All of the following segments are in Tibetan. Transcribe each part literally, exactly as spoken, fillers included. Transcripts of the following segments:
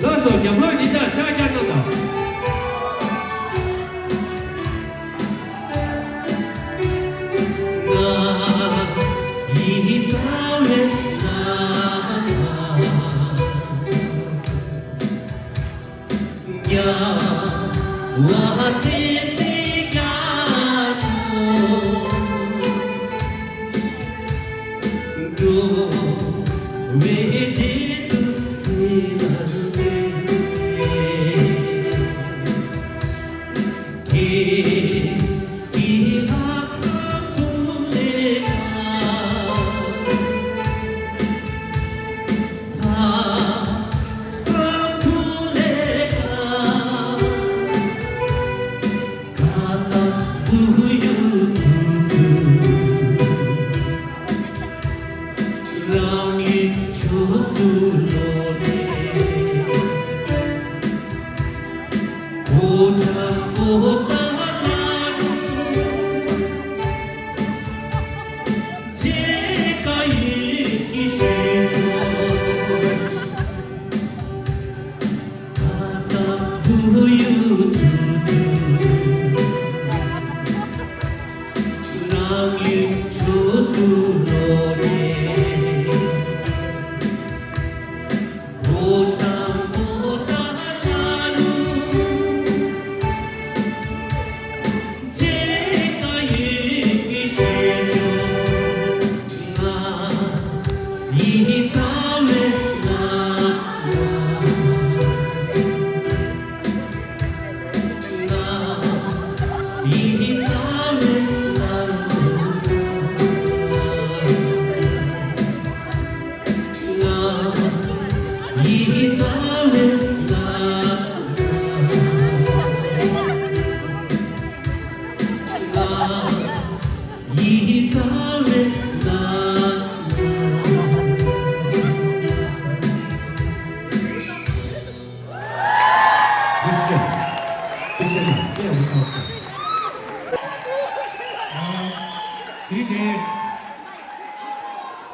ལགས་སོ། རྒྱབ་ལོགས་ཉིན་ལྟར་ཕྱག་རྒྱ་གནང་དང་།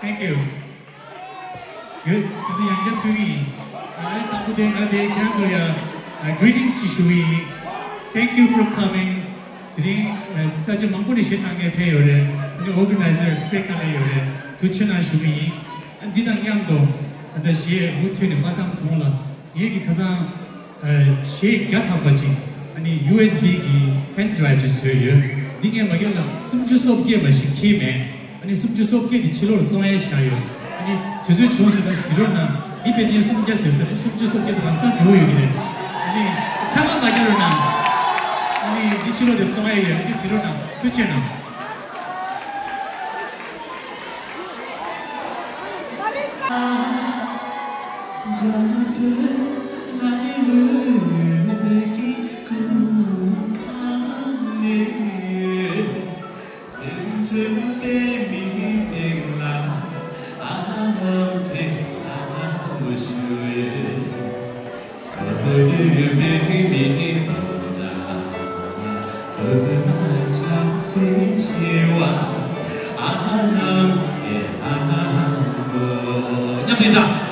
Thank you. ཡོད། ད་དུང་ཡང་བསྐྱར་ཕུལ་གྱི་ཡིན། ཨ་ནི་དང་པོ་དེ་ང་དེ་ཁྱེད་རང་ཚོར་ཡ་greetings ཅིག་ཞུ་གི་ཡིན། Thank you for coming. དེ་རིང་ས་ཆ་མང་པོ་ནས་གཞས་བཏང་མཁན་ཕེབས་ཡོད་རེད། ཨ་ནི་organizer དཔེ་དཀའ་ལས་ཡོད་རེད། ཐུགས་རྗེ་ཆེ་གནང་ཞུ་གི་ཡིན། ཨ་འདི་དང་མཉམ་དུ་ད་ལྟ་གཞས་མུ་མཐུད་ནས་མ་བཏང་གོང་ལ་ངེད་ཀྱི་ཁ་སང་གཞས་བརྒྱ་ཐམ་པ་ཅིག་ཨ་ནི་ཡུ་ཨེས་བི་གི་pen drive ཅིག་བཟོས་ཡོད། འདི་ངས་མ་གཞི་ལ་སུམ་ཅུ་སོ་བརྒྱད་མ་ཞིག་འཁྱེར་མེད། ཨ་ནི་སུམ་ཅུ་སོ་བརྒྱད་དེ་ཕྱི་ལོགས་ལ་བཙོང་ཡས་བཞག་ཡོད། ཨ་ནི་དུས་ཚོད་བྱུང་སོང་ན་གཟིགས་རོགས་གནང་། མི་ཕལ་ཆེར་སུམ་བརྒྱ་ཟེར་ས་ནི་སུམ་ཅུ་སོ་བརྒྱད་དེ་ལམ་སང་འགྲོ་ཡོད་ཀྱི་རེད། ཨ་ནི་ཚ་ག་མ་རྒྱག་རོགས་གནང་། ཨ་ནི་འདི་ཕྱི་ལོགས་དེ་བཙོང་ཡས་ཡོད། ཨ་ནི་གཟིགས་རོགས་གནང་། ཐུགས་རྗེ་གནང་། མཉམ་དུ་ཡིན་ད།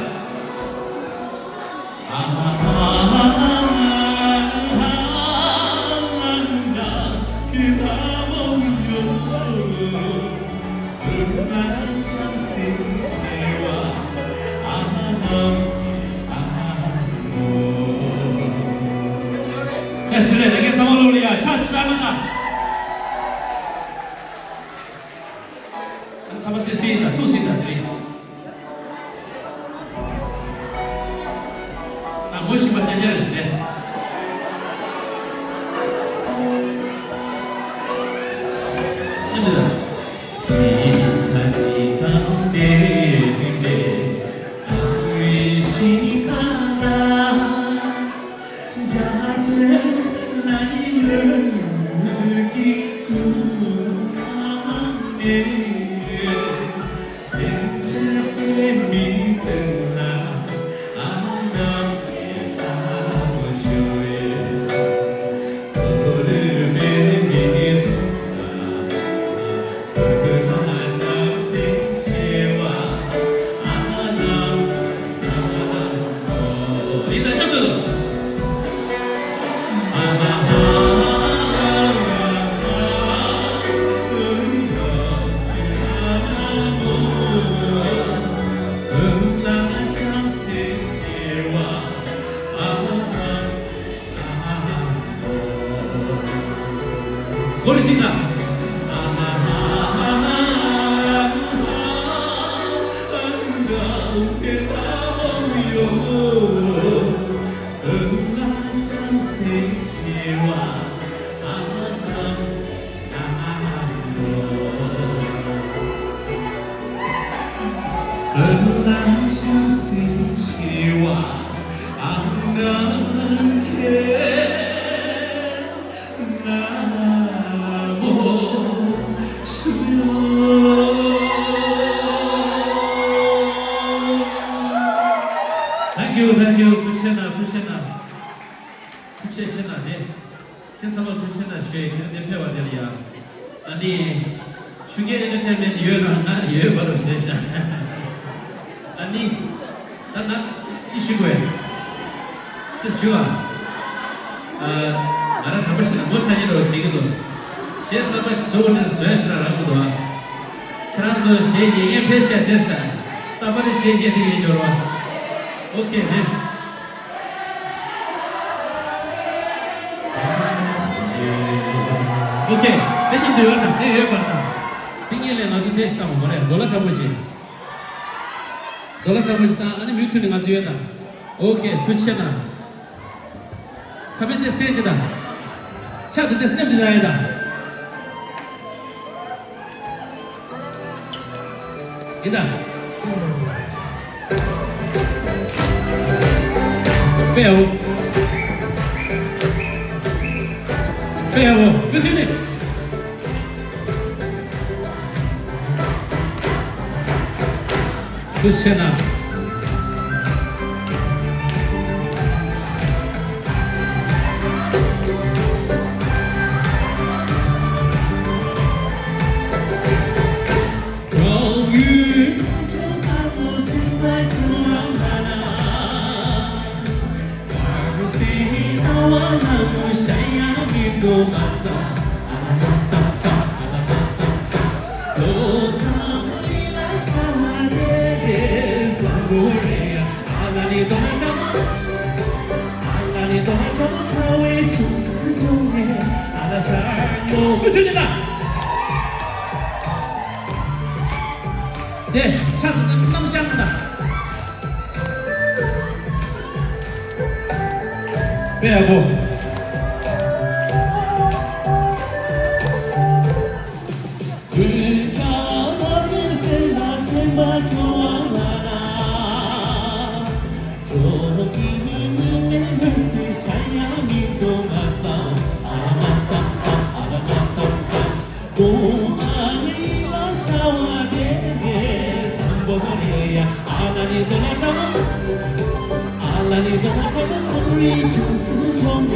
བཀྲ་ཤིས་བདེ་ལེགས། ལྷན་རྒྱས་ཚང་མ་ལོག་ལ་ཡ་ཕྱག་ཏུ་བསྟར་མ་ད། ཚང་མ་ཏིས་ཏི་ཡིན་ད་ཐུགས་སྲིད་ད་དེ་རེད། ད་ངོ་ཤེས་པ་ཅན་ཅན་རེ་ཞིག་རེད། ཨ་འདི་ལ། Thank you, thank you. ཐུགས་རྗེ་གནང་། ཐུགས་རྗེ་གནང་། ཐུགས་རྗེ་ཆེ་གནང་ནས། ཁྱེད་ཚང་མ་ཐུགས་རྗེ་གནང་ཞུ་ཡས། ཁྱེད་འདིར་ཕེབས་པ་དེ་ལ་ཡང་། ཨ་ནི། ཆུ་རྐྱལ་ཨེན་ཊར་ཊེན་མེན་ཊི་ཡོད་ན་ང་ཡོད་པ་རུ་བྱས་ཤག་ཨ་ནི། ད་ང་ཅི་ཅི་ཞུ་དགོས། དེ་ཞུ་བ། ཨ། ང་རང་དྲང་པོ་བཤད་ན་ངོ་ཚ་ཡིན་འགྲོ་བྱེད་ཀྱི་འདུག་གཞས་གསར་པ་ཞིག་བཟོ་དགོས་དེ་བཟོ་ཡ་ཞིག་ལ་རག་གི་འདུག་ཨ། ཁྱེད་རང་ཚོ་གཞས་ཉན་མཁན་ཕལ་ཆེར་དེར་ཤག་རྟག་པར་གཞས་ཉན་དེ་ཡིན་འབྱོར་བ། ཨོ་ཁེ་ནས། ཨོ་ཁེ། དེ་མཉམ་དུ་ཡོད་དང་དེ་ཡོད་པར་དང་། དེ་ངེད་ལས་ང་ཚོ་དེ་ཞིག་བཏང་བ་མ་རེད། རྡོ་ལ་དྲང་པོ་ཞིག་རྡོ་ལ་དྲང་པོ་ཞིག་དང་ཨ་ནི་མུ་མཐུད་ནས་ང་ཚོ་ཡོད་དང་། ཨོ་ཁེ། ཐུགས་རྗེ་གནང་། ཚ་བའི་དེ་སྟེང་ཅི་དང་། ཕྱག་དེ་དེ་སེམས་དེ་དང་ཡོད་དང་། ཡིན་ད། པེའོ། པེའོ། མུ་མཐུད་ནས། ཐུགས་རྗེ་གནང་། དེ་ཕྱག་ཏུ་གནམ་བཅའ་གནང་དང་། པེ་ཡག་པོ། ལ་ནི་དོ་ན་ཁྲ་མོ་ཁོང་རི་ཆུང་སུ་ཁོང་ནས་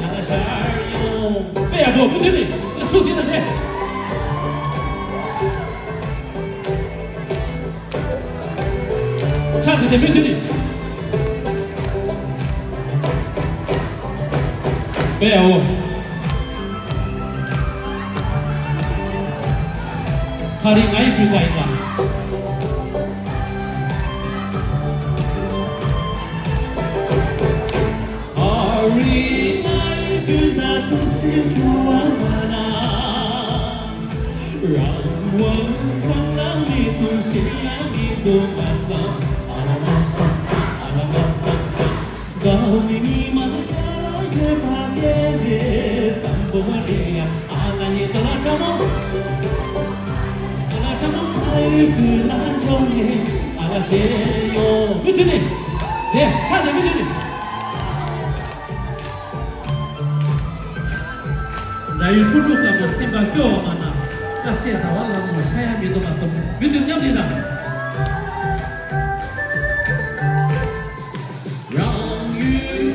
ང་ལ་ཤར་ཡོང་། དཔེ་ཡག་པོ་མུ་མཐུད་ནས་སུ་ཟིན་ན་ནས། ཕྱག་དེ་དེ་མུ་མཐུད་ནས། དཔེ་ཡག་པོ། ཁ་རི་ང་ཡི་བུ་ག་ཡིན་ལ། ཨ་རི་ང་ཡི་བུ་ན་ཐུགས་སེམས་འཁྲུལ་བ་མ་ན། རང་དབང་གང་ལ་མི་ཐུག་ཤེས་ཡ་མི་འདུག་མ་བསམ། ཨ་ལ་མ་བསམ་བསམ། ཨ་ལ་མ་བསམ་བསམ། འཛམ་བུ་གླིང་མི་མང་ཁྱེད་རང་ཡོད་པ་དེ་འདྲའི་བསམ་པོ་རེད་ཡ། ཨ་ལ་ནི་དོ་ལ་ཁྲ་མོ། དོ་ལ་ཁྲ་མོ་ཁ་ཡི་བུ་ལ་འཇོག་ནས་ཨ་ལ་ཤེས་ཡོང་། མུ་མཐུད་ནས། དེ་ཕྱག་དེ་མུ་མཐུད་ནས། ར་ཡུལ་ཁྲོ་ཁྲོ་དཀར་པོ་སེམས་པ་སྐྱོ་བ་མ་ན། དཀར་ཟས་ཟ་བ་ལ་མོ་ཤ་ཡ་མི་འདུག་མ་སོང་། མུ་མཐུད་མཉམ་འདི་ན། རང་ཡུལ།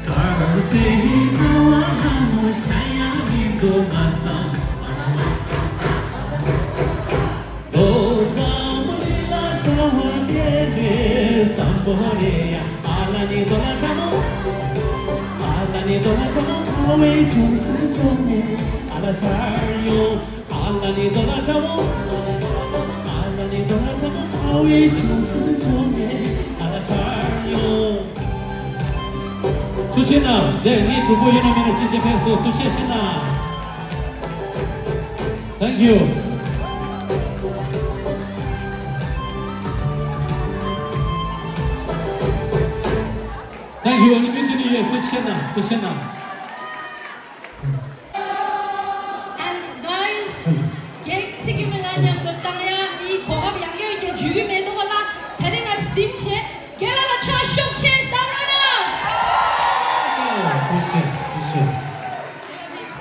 དཀར་ཟས་ཟ་བ་ལ་མོ་ཤ་ཡ་མི་འདུག་མ་སོང་། ལོ་ཙཱ་མོ་ལི་ལ་ཤ་བ་དེ་འདྲའི་བསམ་པོ་རེད་ཡ། ཨ་ལ་ནི་དོ་ལ་ཁྲ་མོ། ཨ་ལ་ནི་དོ་ལ་ཁྲ་མོ་ཁ་བའི་ཅུང་ཟད་ཅུང་ནས་ཨ་ལ་ཤར་ཡོང་། ཨ་ལ་ནི་དོ་ལ་ཁྲ་མོ། ཨ་ལ་ནི་དོ་ལ་ཁྲ་མོ་ཁ་བའི་ཅུང་ཟད་ཅུང་ནས་ཨ་ལ་ཤར་ཡོང་། ཐུགས་རྗེ་གནང་། དེ་ངའི་གྲོགས་པོ་ཡིན་ན་མིན་ན་ཅིག་དེ་ཕེབས་སོང་། ཐུགས་རྗེ་ཆེ་གནང་། Thank you. Thank you. ཨ་ནི་མུ་མཐུད་ནས་ཡོད། ཐུགས་རྗེ་གནང་། ཐུགས་རྗེ་གནང་། And guys, གེག་ཚིག་གི་མི་ང་མཉམ་དུ་བཏང་ཡ་ནི་གོ་སྐབས་ཡང་ཡོད་ཀྱི་འཇུ་གི་མེད་དོ་ལ། ད་རེས་ང་སིམ་ཆེ། རྒན་ལགས་ལ་ཕྱག་ཤོག་ཆེ་བཏང་རོགས་གནང་། ཐུགས་རྗེ་ཆེ། ཐུགས་རྗེ་ཆེ།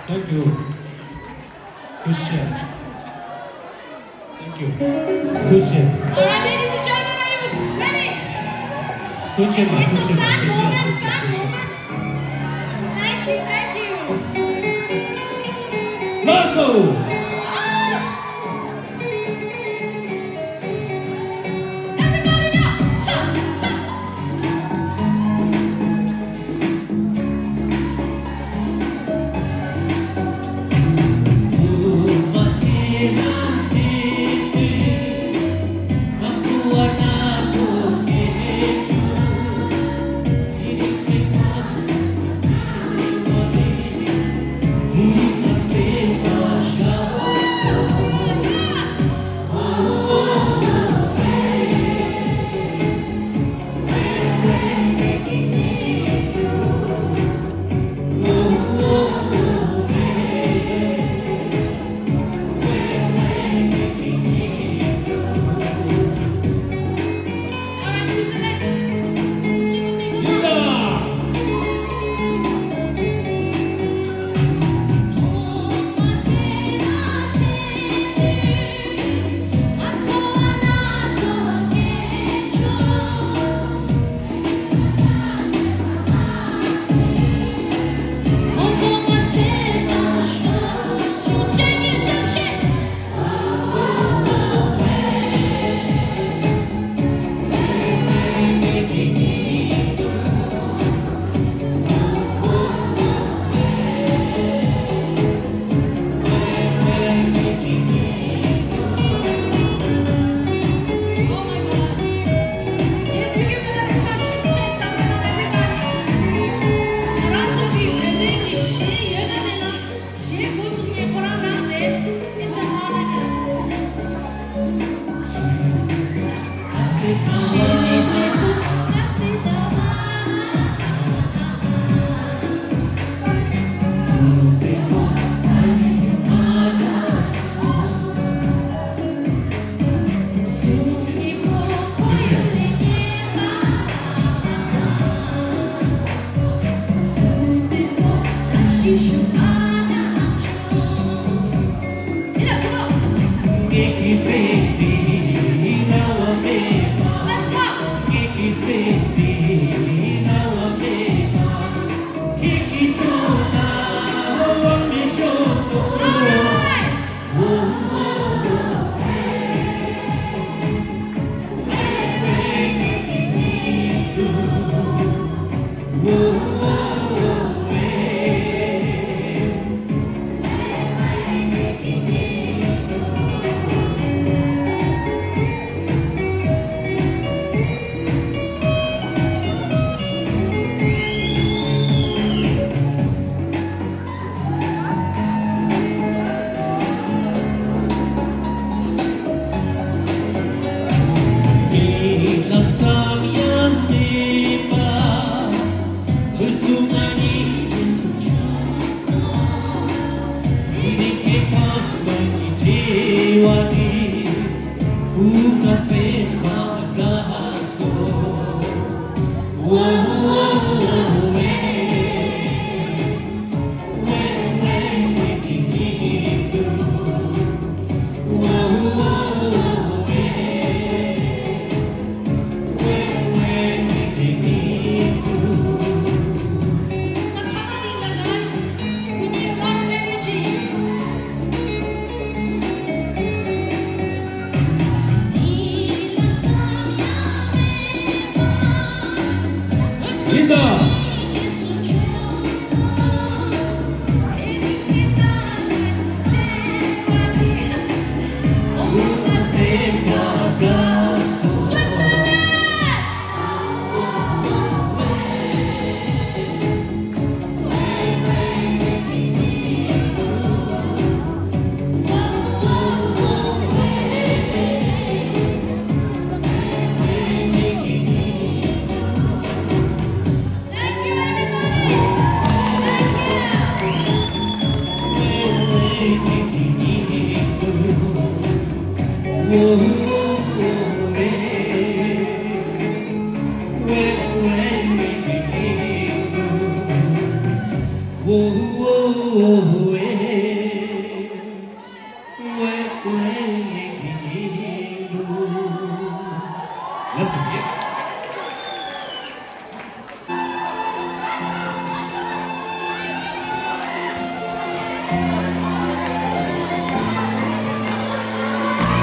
Thank you. ཐུགས་རྗེ་ཆེ། Thank you. ཐུགས་རྗེ་ཆེ། All right, ladies and gentlemen, are you ready? ཐུགས་རྗེ་ཆེ། It's a fan moment, fan moment. Thank you, thank you. ལགས་སོ། Everybody now, cha, cha.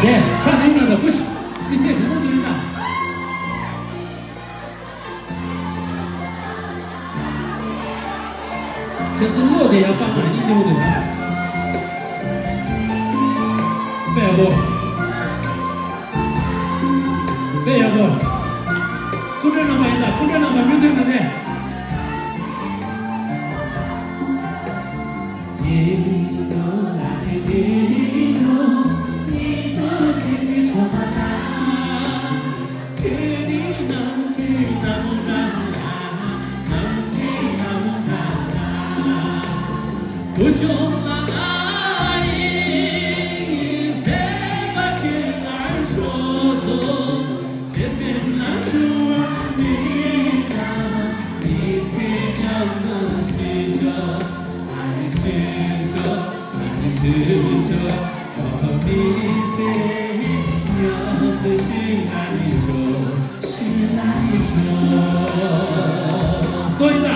ལས་ཕྱག་དེ་ན་ད་ཁུ་ཤི་མི་སེ་གང་ཚོ་ཡིན་ན། ཁྱེད་ཚོ་བློ་དེ་ཡར་སྤར་ན་ཡིན་འདི་མོ་འདུག་ཨ། དཔེ་ཡག་པོ། དཔེ་ཡག་པོ། སྐུ་མགྲོན་རྣམ་པ་ཡིན་ད། སྐུ་མགྲོན་རྣམ་པ་མུ་མཐུད་ནས་ནས། སོ་ཡིན་ད།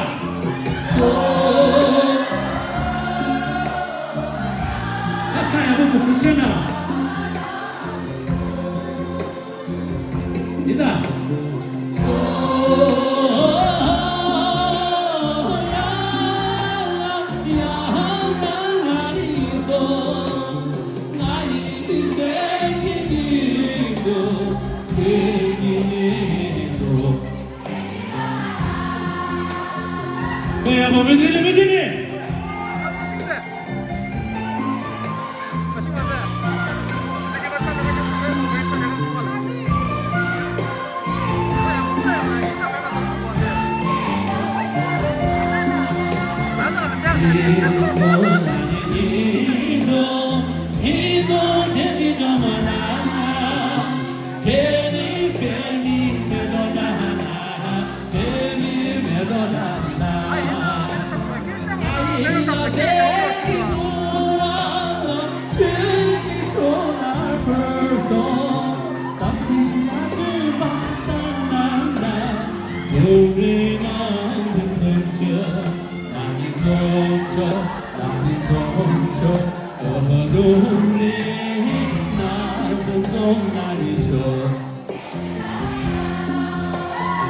སོ། ཨ་ས་ཡ་མོ་མོ་ཐུགས་ཆེ་ན། ཡིན་ད། སོ་ཡ་ཡ་ང་ཡི་སོ། ང་ཡི་སེམས་ཀྱི་འདུ་སེམས་ཀྱི་འདུ། ཨེ་ཡ་མོ་མི་འདི་ནི་མི་འདི་ནི།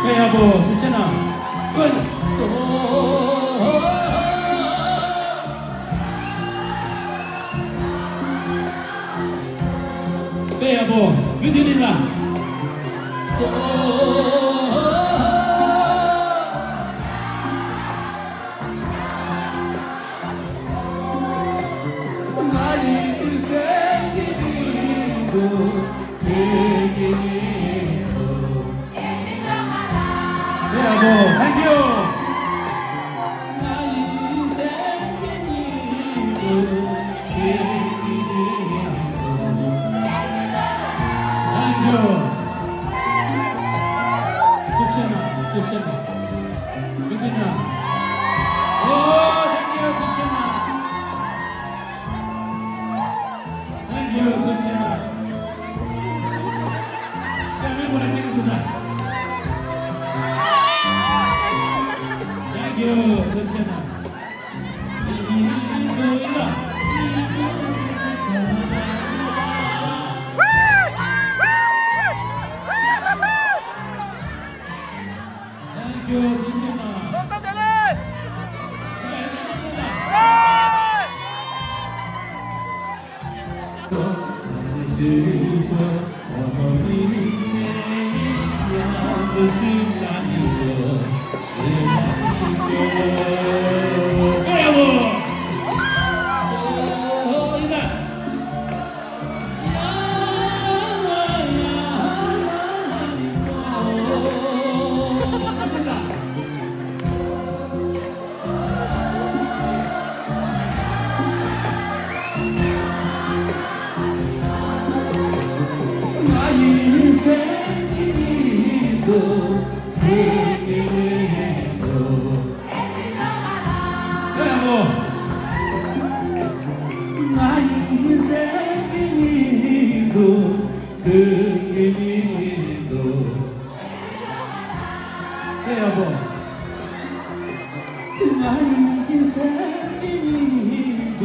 དཔེ་ཡག་པོ། ཐུགས་ཆེ་གནང་། སོ་སོ། དཔེ་ཡག་པོ། མུ་མཐུད་ནས་ལ། སོ། ང་ཡི་སེམས་ཀྱི་འདུ་སེམས་ཀྱི་འདུ། དཔེ་ཡག་པོ། Thank you། ང་ཡི་སེམས་ཀྱི་འདུ་སེམས་ཀྱི་འདུ། Thank you། ཐུགས་ཆེ་གནང་། ཐུགས་ཆེ་གནང་། མུ་མཐུད་ནས། ཨོ། Thank you། ཐུགས་ཆེ་གནང་། Thank you། ཐུགས་ཆེ་གནང་། ཤ་མེད་པོ་ལ་སྐྱེ་གི་འདུག་ད། Thank you། ཐུགས་ཆེ་གནང་། Thank you། ཐུགས་ཆེ་གནང་། བློ་བཟང་བདེ་ལེགས།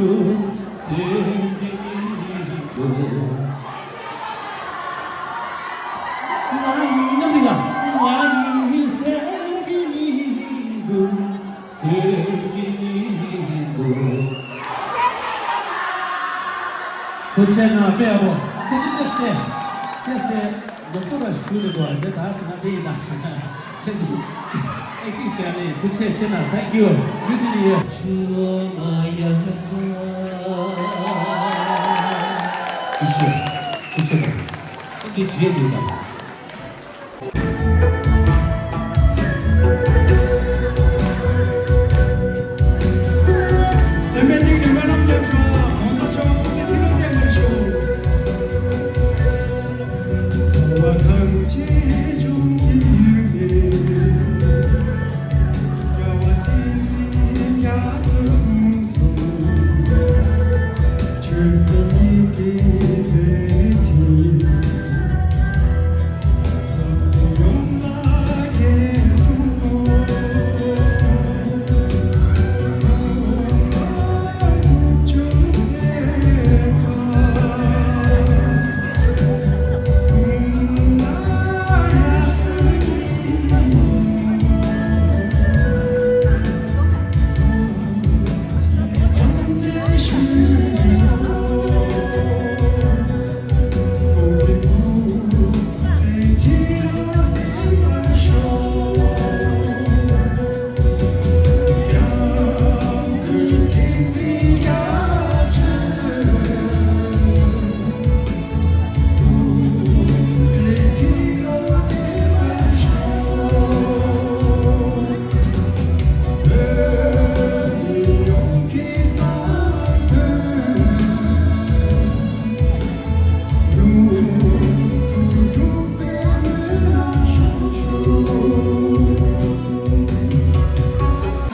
ཐུགས་རྗེ་གནང་། དཔེ་ཡག་པོ། ཁྱེད་ཚོ་ཏོག་ཙམ་ཏོག་ཙམ་ཉོབ་ཏོ་ར་ཞུ་ལེ་གོ། འདི་ད་སི་ན་དེ་ཡིན་ན། ཁྱེད་ཚོ་ཨེག་ཊིང་བྱས་ནས་ཐུགས་རྗེ་ཆེ་གནང་། Thank you. ཡུ་དེ་ནི་ཡོད། ཆུ་མ་ཡ་ཐུགས་རྗེ་ཆེ། ཐུགས་རྗེ་ཆེ་གནང་། འདི་བརྗེད་འདུག་ད། སེམས་པའི་གཏིང་ནས་སྨོན་ལམ་རྒྱབ་ཤོག། གོང་ས་མཆོག་སྐུ་ཚེ་ཁྲི་ལོ་བརྟན་པར་ཤོག། ཚོར་བ་ཐམས་ཅད་འབྱུང་གི་ཡུལ་ནས། དགའ་བ་བསྟན་འཛིན་རྒྱ་མཚོ་དྲུང་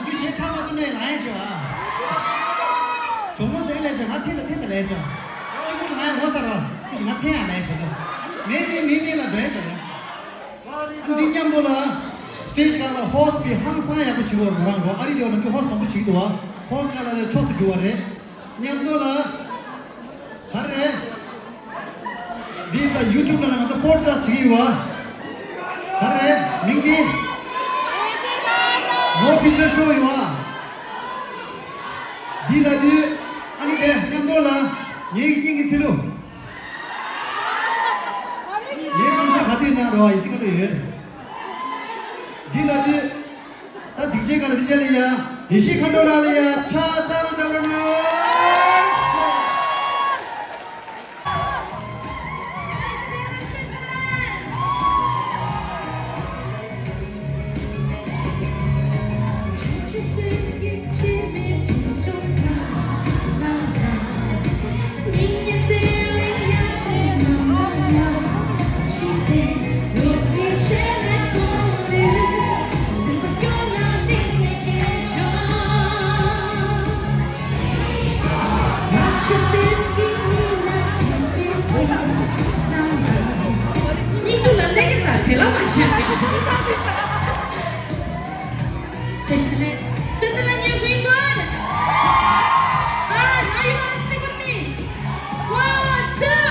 གཞས་ཁྲ་མ་བཏུབ་ན་ཡང་ལངས་ཡ་བྱོས་ཨ། གྲོགས་མོ་ཚོ་ཨེ་ལས་བྱོས། ང་འཐེན་ལ་འཐེན་ད་ལས་བྱོས། གཅིག་པུ་ལ་ང་ཡང་ངོ་ཚ་རོགས། ཁྱོད་ཀྱིས་ང་འཐེན་ཡང་ལས་བྱོས་ལ། ཨ་ནི་མེད་མེད་མེད་མེད་ལ་འགྲོ་ཡ་བྱོས་ཡ། ཨ་ནི་འདི་མཉམ་དུ་ལ་སི་ཊེ་ཇི་སྒང་ལ་ཧོ་སི་ཊི་ཧང་སང་ཡག་པོ་བྱེད་དགོས་རེད། མོ་རང་རོ་ཨ་རི་དེ་བ་ནམ་རྒྱུན་ཧོ་སི་ཊི་མང་པོ་བྱེད་ཀྱི་འདུག་བ། ཧོ་སི་ཊི་སྒང་ལ་ལས་ཕྱོགས་སུ་གྱུར་བ་རེད། མཉམ་དུ་ལ། ག་རེ་རེད། འདི་ད་ཡུ་ཊུབ་ནང་ལ་ང་ཚོ་པོ་ཌི་ཁ་སི་ཊི་བྱེད་ཀྱི་ཡོད་བ། ག་རེ་རེད། མིང་འདི་ནོ་ཕིལ་ཊར་ཤོ་ཡོད་བ། འདི་ལ་དུས་ཨ་ནི་དེ་མཉམ་དུ་ལ་ངེད་ཀྱི་སྙིང་གི་ཚིལ་ལུ། ངའི་ཁོང་ཚོ་ག་དུས་ན་རོ་ཡེ་ཤེས་མཁའ་འགྲོ་ཡོད། འདི་ལ་དུས། ད་སྡིངས་ཆའི་སྒང་ལ་འདི་བྱས་ལ་ཡ། ཡེ་ཤེས་མཁའ་འགྲོ་ལགས་ལ་ཡ་ཕྱག་འཚལ་ལོ་འཚལ་ལོ་ནོ། སྙིང་སྡུག་ལ་སླེབས་ཀྱི་རེད་ད། དེ་ལ་མ་བྱས། དེ་ཞིག་ལས། སུ་ཚོ་ལ་ཉན་གི་ཡོད། Alright, are you gonna sing with me? One, two.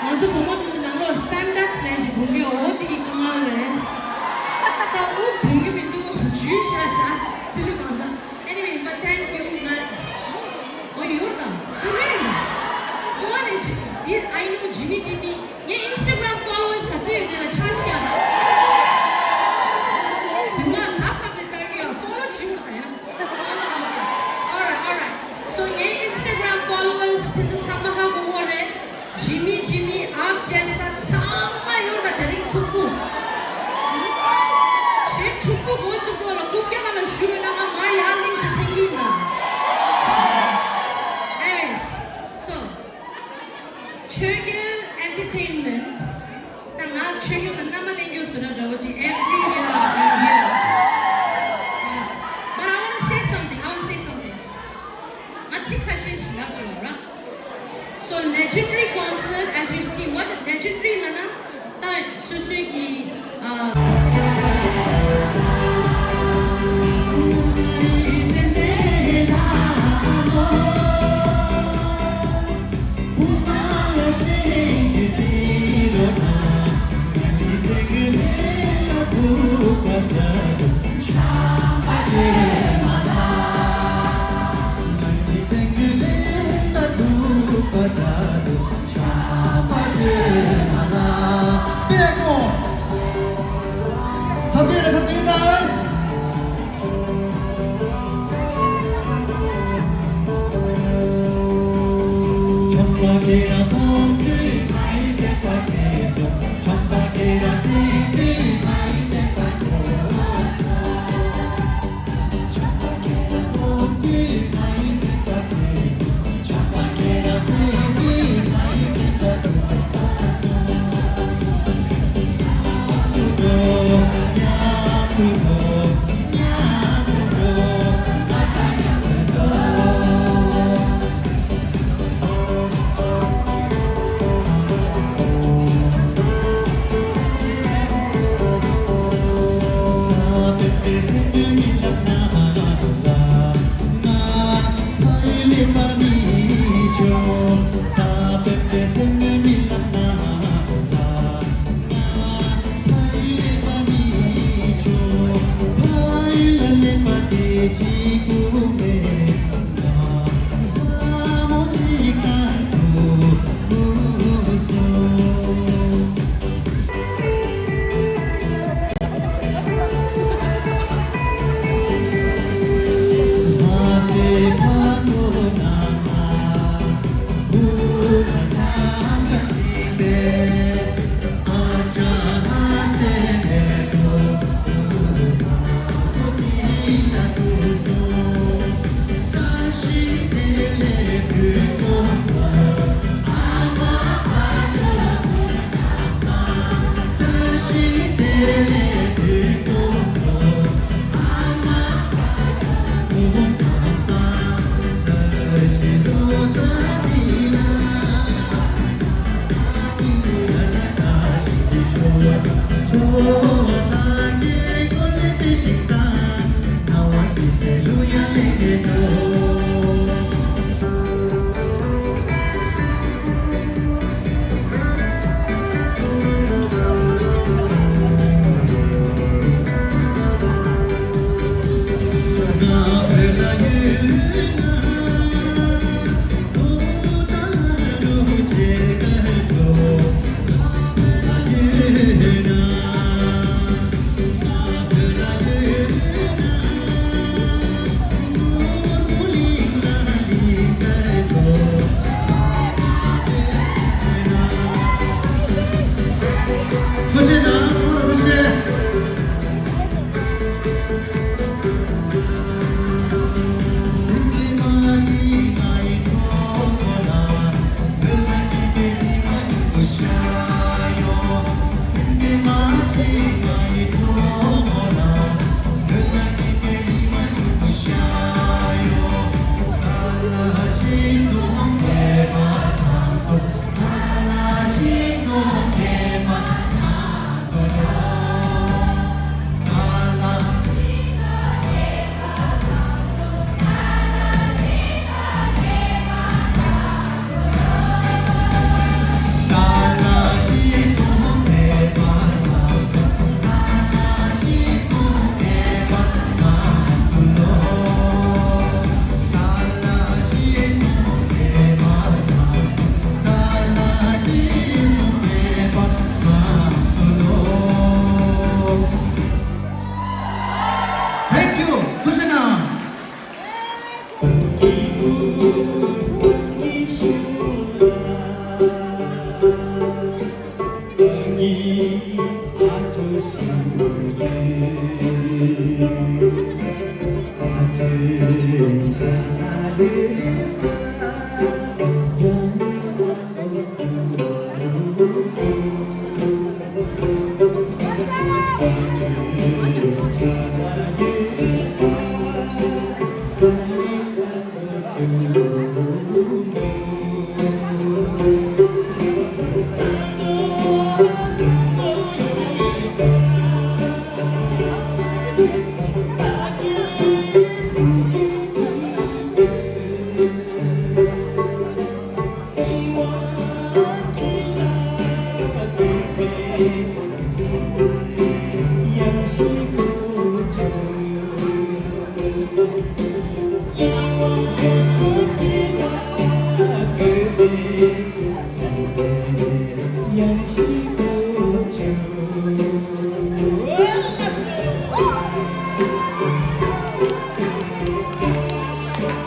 ང་ཚོ་བུ་མོ་དེ་ཚོ་ནང་ལོགས་སི་པན་ཌེག་སི་ལེན་ཞིག་གོན་གྱི་ཡོད། འོ་དེ་གི་དཀའ་ངལ་རེད། ད་དབུགས་ཐོན་གྱི་མི་འདུག་འཇུས་ཤ་ཤ་ཚི་ལུ་གང་ཚ། Anyways, but thank you. ང་འོ་ཡོད་ད། དེ་རེད་ད། གོ་ནས་ཅི། དེ་I know Jimmy Jimmy. ངའི་Instagram followers ག་ཚོད་ཡོད་དེ་ལ་ཆ་ཅིག་ཡང་ད། ཚི་མ་ཁ་ཁ་པའི་ལྟ་གི་ཡང་ཕོ་ལོ་བྱེད་འོ་ད་ཡང་། Alright, alright. So ངའི་Instagram followers དེ་ཚོ་ཚང་མ་ཧ་གོ་གོ་རེད། Jimmy Jimmy ཨབ་བྱས་ས་ཚང་མ་ཡོད་ད། དེ་རིང་ཕྲུ་གུ། ཞེ་ཕྲུ་གུ་འགོ་བཙུགས་ཐོག་ལ་རྐུབ་བཀྱག་ལ་ཞུ་ཡོད་ན་ང་མ་ཡར་གླིང་ཆ་འཐེན་གྱི་ཡིན་ད། Anyways, so ཆོས་རྒྱལ་Entertainment. ད་ང་ཆོས་རྒྱལ་ལ་མནའ་མ་ལེན་རྒྱུ་བཟོ་འདྲ་འདྲ་བོ་ཅིག every year, every year. Yeah. But I want to say something. I want to say something. ང་ཚིག་ཁ་ཤས་ཤིག་ལབ་ཆོག་ར། So legendary concert, as you see, what legendary ལབ་ན་ད་སོ་སོའི་གི་ཨ།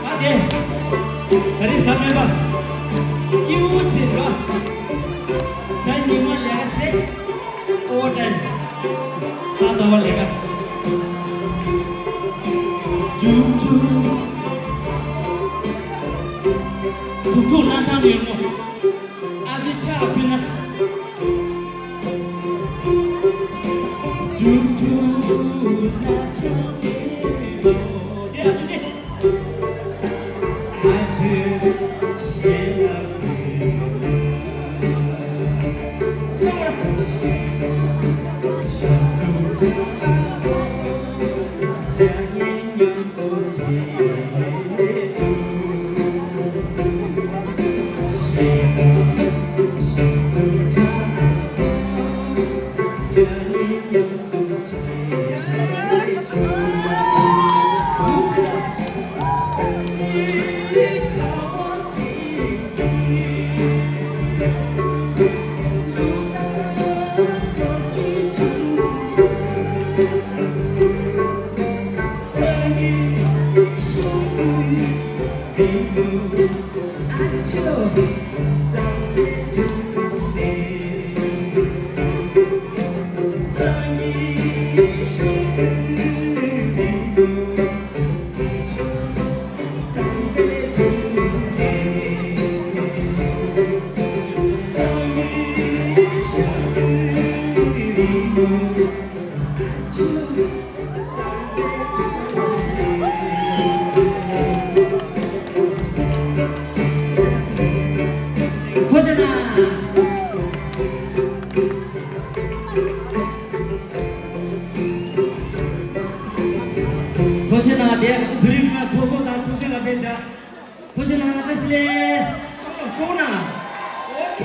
ཨ་དེ། ད་རེས་གཟའ་སྤེན་པ། སྐྱིད་པོ་བྱེད་རོགས། གཟའ་ཉི་མ་ལས་ཀ་བྱེད། ཨོ་ཊེམ། གཟའ་ཟླ་བ་ལས་ཀ། ཀྲུག་ཀྲུག། ཀྲུག་ཀྲུག་སྣ་ཆང་ཉོན་མོ། ཨ་ཅེ་ཕྱག་ཕུལ་ན། ཀྲུག་ཀྲུག་སྣ་ཆང་ཉོན་མོ། དེ་ཨ་ཅེ་དེ། ཨ་ཅེ་ཞེ་ལ་ཕུལ་ན། ཐུགས་རྗེ་གནང་། ཐུགས་རྗེ་གནང་། དེ་བོད་རིགས་མི་མང་ཚོགས་གཙོ་དང་ཐུགས་རྗེ་ལ་འབུལ་བྱ། ཐུགས་རྗེ་གནང་། བཀྲ་ཤིས་བདེ་ལེགས། སྤྲོ་གནང་།